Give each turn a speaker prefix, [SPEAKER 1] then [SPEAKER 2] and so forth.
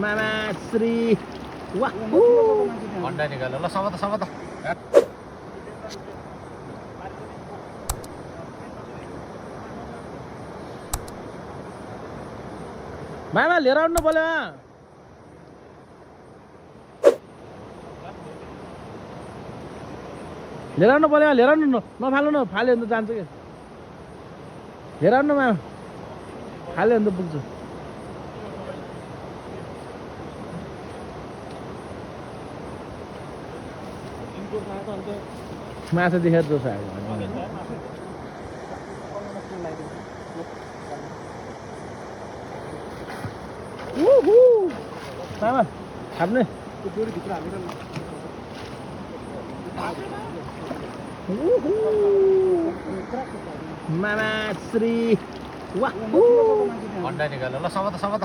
[SPEAKER 1] मामा श्री वाह
[SPEAKER 2] अन्डा निकाल्यो ल समात
[SPEAKER 1] मामा लिएर आउनु बोल्यो लिएर आउनु बोल्यो लिएर आउनु नफाल्नु न फाल्यो भने त जान्छ कि लिएर आउनु मामा फाल्यो भने त पुग्छु माछा देखेर जोस आयो मामा खाप्ने मामा श्री वाह
[SPEAKER 2] अन्डा निकाल्यो ल समात